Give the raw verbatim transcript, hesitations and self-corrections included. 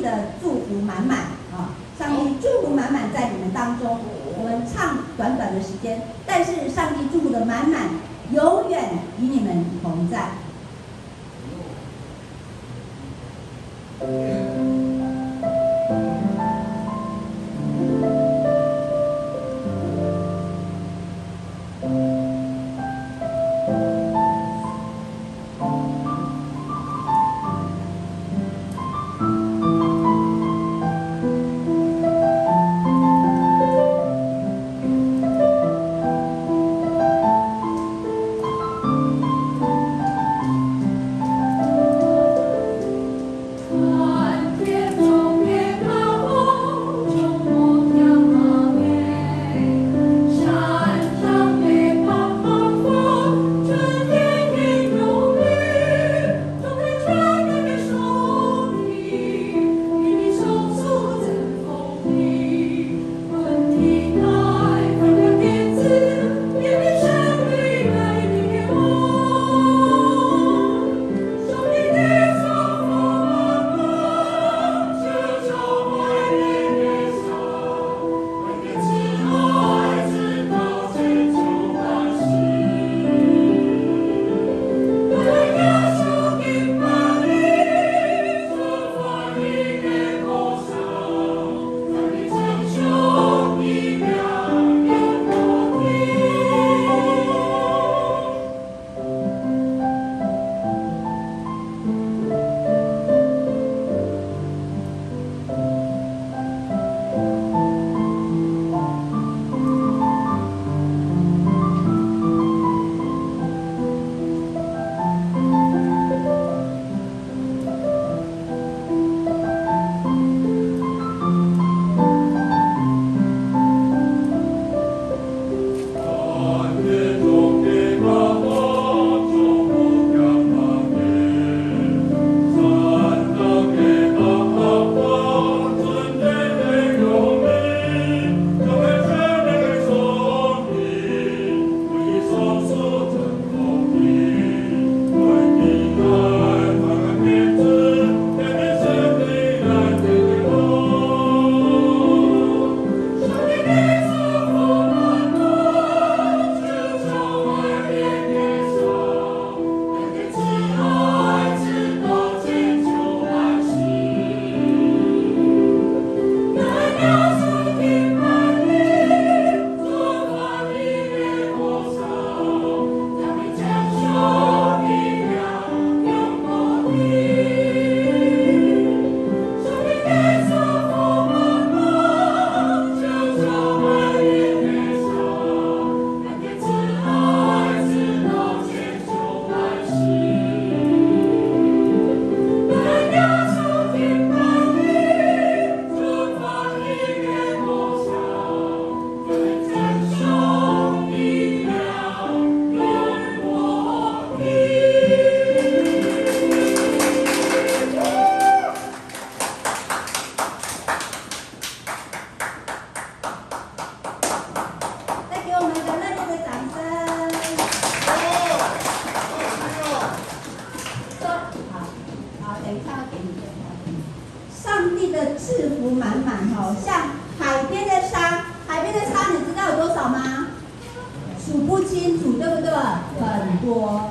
的祝福满满啊！上帝祝福满满在你们当中。我们唱短短的时间，但是上帝祝福的满满，永远与你们同在。再给我们一个热烈的掌声。说，好，好，等一下要给你，等一下要给你。上帝的祝福满满哦，像海边的沙，海边的沙你知道有多少吗？数不清楚，对不对？很多。